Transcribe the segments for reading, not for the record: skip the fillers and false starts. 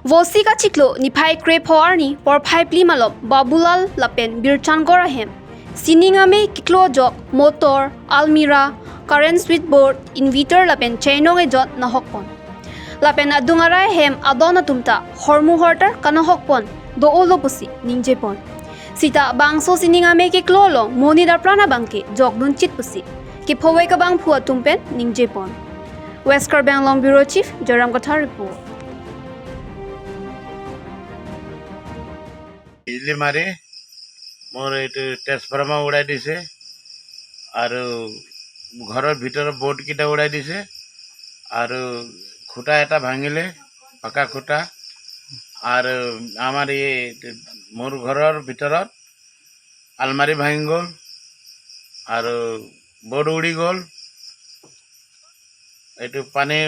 Vosi ka chiklo niphai kre phoarni por phai pli malom Babulal lapen Birchan gorahem siningame kiklo jok motor almira current switchboard inverter lapen chainonge jot nahokpon lapen adungarai hem adona tumta hormu hortar kanahokpon do olopusi ningjepon sita bangso siningame kiklo lo moni dar prana bangke jokdun chitpusi ki phowai ka bang phua tumpen ningjepon. West Karbi Anglong Bureau Chief Joram Katha report. বিজুলী মাৰি মোৰ এইটো transformer উৰাই দিছে আৰু ঘৰৰ ভিতৰৰ বৰ্ডকেইটা উৰাই দিছে আৰু খুঁটা এটা ভাঙিলে, পাকা খুঁটা। আৰু আমাৰ এই মোৰ ঘৰৰ ভিতৰত আলমাৰি ভাঙি গ'ল আৰু বৰ্ড উৰি গ'ল। এইটো পানী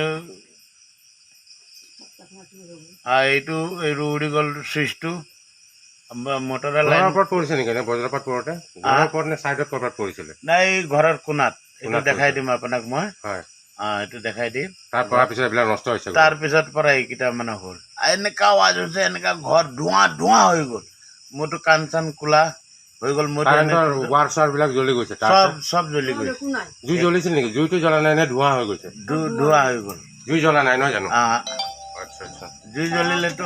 এইটো এইটো উৰি গ'ল চুইচটো মটৰৰ লাইন। ঘৰৰ ওপৰত পৰিছে নেকি? নে বজ্ৰপাত পৰোঁতে ঘৰৰ ওপৰত নে ছাইডত ক'ৰবাত পৰিছিলে? নাই, এই ঘৰৰ কোণাত। এইটো কোণাত দেখাই পৰিছে। দিম আপোনাক মই। হয়। এইটো দেখাই দিম। তাত পৰাৰ পিছত এইবিলাক নষ্ট হৈছে। তাৰপিছত পৰা এইকেইটা মানে হ'ল, এনেকা আৱাজ হৈছে, এনেকা ঘৰ ধোঁৱা ধোঁৱা হৈ গ'ল। মোৰতো কাণ চান কোলা হৈ গ'ল। মোৰতো কাৰেণ্টৰ ৱাৰ চাৰবিলাক জ্বলি গৈছে তাৰ? চব চব জ্বলি গৈছে। জুই জ্বলিছিল নেকি? জুইটো জ্বলা নাই নে ধোঁৱা হৈ গৈছে? ধোঁৱা হৈ গ'ল। জুই জ্বলা নাই নহয় জানো? আচ্ছা আচ্ছা। জুই জ্বলিলেতো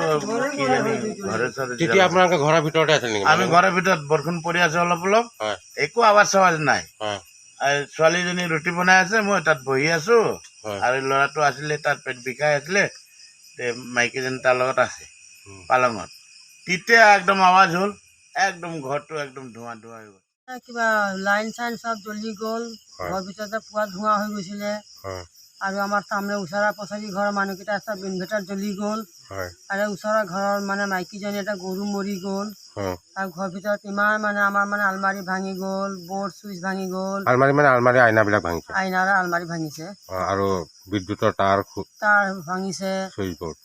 কি জানি ঘৰে চৰে। তেতিয়া আপোনালোকে ঘৰৰ ভিতৰতে আছিল নেকি? আমি ঘৰৰ ভিতৰত, বৰষুণ পৰি আছে অলপ অলপ। হয়। একো আৱাজ চাৱাজ নাই। হয়। আৰু ছোৱালীজনী ৰুটি বনাই আছে, মই তাত বহি আছো। হয়। আৰু ল'ৰাটো আছিলে তাত, পেট বিষাই আছিলে, তে মাইকীজনী তাৰ লগত আছে পালঙত। তেতিয়া একদম আৱাজ হ'ল, একদম ঘৰটো একদম ধোঁৱা ধোঁৱা হৈ গ'ল। কিবা লাইন চাইন চব জ্বলি গ'ল। হয়। ঘৰৰ ভিতৰতে পুৰা ধোঁৱা হৈ গৈছিলে। হয়। আৰু আমাৰ তাৰমানে ওচৰা পচৰি ঘৰৰ মানুহকেইটা চব ইনভাৰ্টাৰ জ্বলি গ'ল। হয়। আৰু ওচৰৰ ঘৰৰ মানে মাইকীজনী এটা গৰু মৰি গ'ল। হয়। আৰু ঘৰৰ ভিতৰত ইমান মানে আমাৰ মানে আলমাৰি ভাঙি গ'ল, বৰ্ড চুইচ ভাঙি গ'ল। আলমাৰি মানে আলমাৰি আইনাবিলাক ভাঙিছে? আইনাৰ আলমাৰি ভাঙিছে। আৰু বিদ্যুতৰ তাঁৰ? তাঁৰ ভাঙিছে। Switch board.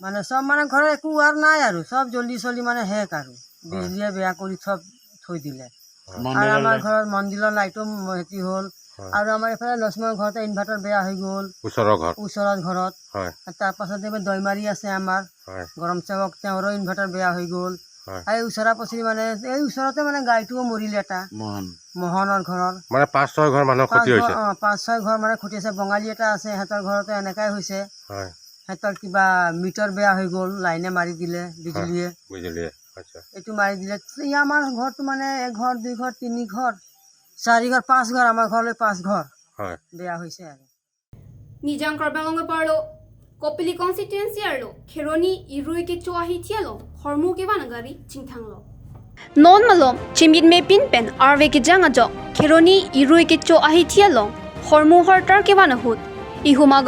মানে চব মানে ঘৰৰ একো ৱাৰ নাই আৰু চব জ্বলি চলি মানে শেষ আৰু বিজুলীয়ে বেয়া কৰি চব থৈ দিলে। আৰু মন্দিৰৰ আমাৰ লাইট। ঘৰত মন্দিৰৰ লাইটো হেৰি হ'ল। হয়। আৰু আমাৰ এইফালে লক্ষ্মণৰ ঘৰতে ইনভাৰ্টাৰ বেয়া হৈ গ'ল। ওচৰৰ ঘৰ? ওচৰত ঘৰত। হয়। তাৰপাছত এইবাৰ দৈমাৰী আছে আমাৰ হয়। গৰম সেৱক, তেওঁৰো ইনভাৰ্টাৰ বেয়া হৈ গ'ল। হয়। এই ওচৰা পচৰি মানে এই ওচৰতে মানে গাইটোও মৰিলে এটা। মোহন। মোহনৰ ঘৰৰ। মানে পাঁচ ছয় ঘৰ মানুহৰ পাঁচ ক্ষতি ঘৰ হৈছে? অঁ, পাঁচ ছয় ঘৰ মানে ক্ষতি হৈছে। বঙালী এটা আছে, সিহঁতৰ ঘৰতো এনেকাই হৈছে। হয়। সিহঁতৰ কিবা মিটাৰ বেয়া হৈ গ'ল, লাইনে মাৰি দিলে বিজুলীয়ে। বুজিলে, আচ্ছা। এইটো মাৰি দিলে। এই আমাৰ ঘৰটো মানে এঘৰ, দুই ঘৰ, তিনি ঘৰ, চাৰি ঘৰ, পাঁচ ঘৰ, আমাৰ ঘৰলৈ পাঁচ ঘৰ হয়। বেয়া হৈছে আৰু। Nijang Karbi Anglong parlo Kopili constituency arlo Kheroni irui ke choahi thialo hormu ke wanagari chingthanglo non malom chimit me pin pen arve ke janga jo Kheroni irui ke choahi thialo hormu hortar ke wanahut ihuma.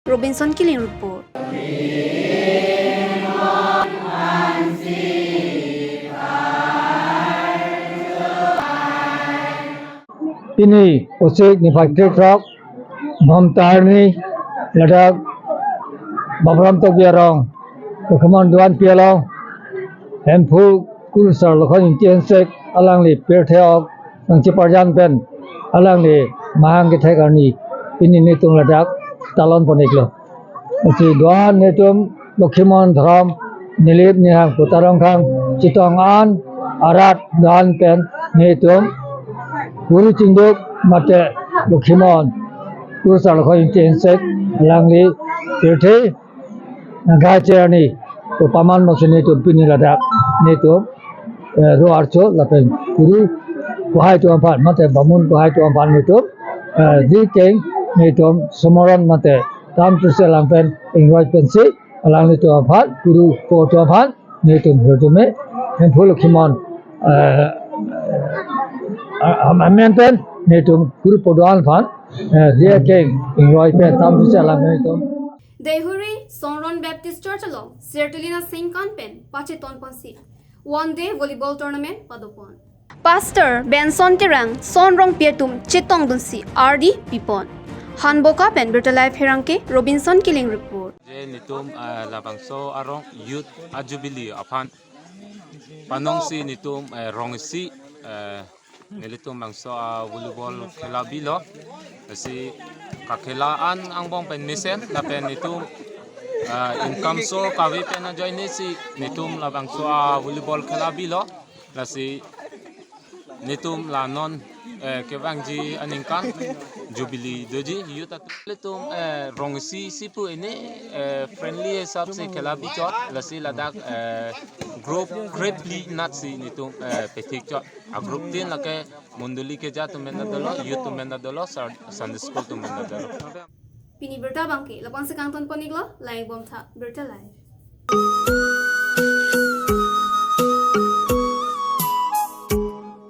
Robinson Killing report. Ini usik ni factory truck bom tarni ladak babram tok biarong keman duan pialong hemphu kursar lokhon intensek alang li pertheok nang chi parjan pen alang li mahang ke thekarni ini ni tung ladak talon poniklo chi duan ne tum Lakshman dharam nilip nihang putarong khang chitong an arat duan pen ne tum Guru Chingduk mate Lakshman Guru Sarkho intensek langli tirthe gacherani to paman mosini to pini ladak ne to ro archo lapen guru kohai to ampan mate bamun kohai to ampan ne to di keng ne to somoran mate tam tuse langpen ingraj pensi langli to ampan guru ko to ampan ne to bhurtume hemphu Lakshman amenten ne to guru podwan phan dia keng ingraj pen tam tuse langpen to Dehuri Songron Baptist Church along Sertulina Singh Kanpen Pache Tonponsi One Day Volleyball Tournament Padopon. Pastor Benson Tirang Sonrong Pietum Chitong Dunsi RD Pipon. Hanboka Pen Berta Life Herangke Robinson Killing report. Je nitum labangso arong youth ajubili apan panong si nitum rong si nilitum bangso volleyball khela bilo si kakhelaan angbong pen misen lapen nitum income so kawi pen join si nitum labangso volleyball khela bilo lasi nitum lanon kewangji aningkan jubilee doji youth atulitum rongsi sipu ini friendly hisab se khela bi chot lasi Ladakh group greatly nat si nitum petik chot a group tin lake munduli ke ja tumenda dolo youth tumenda dolo Sunday school tumenda dolo Pini berta bangke lapang sekang ton poniglo like bom tha berta live.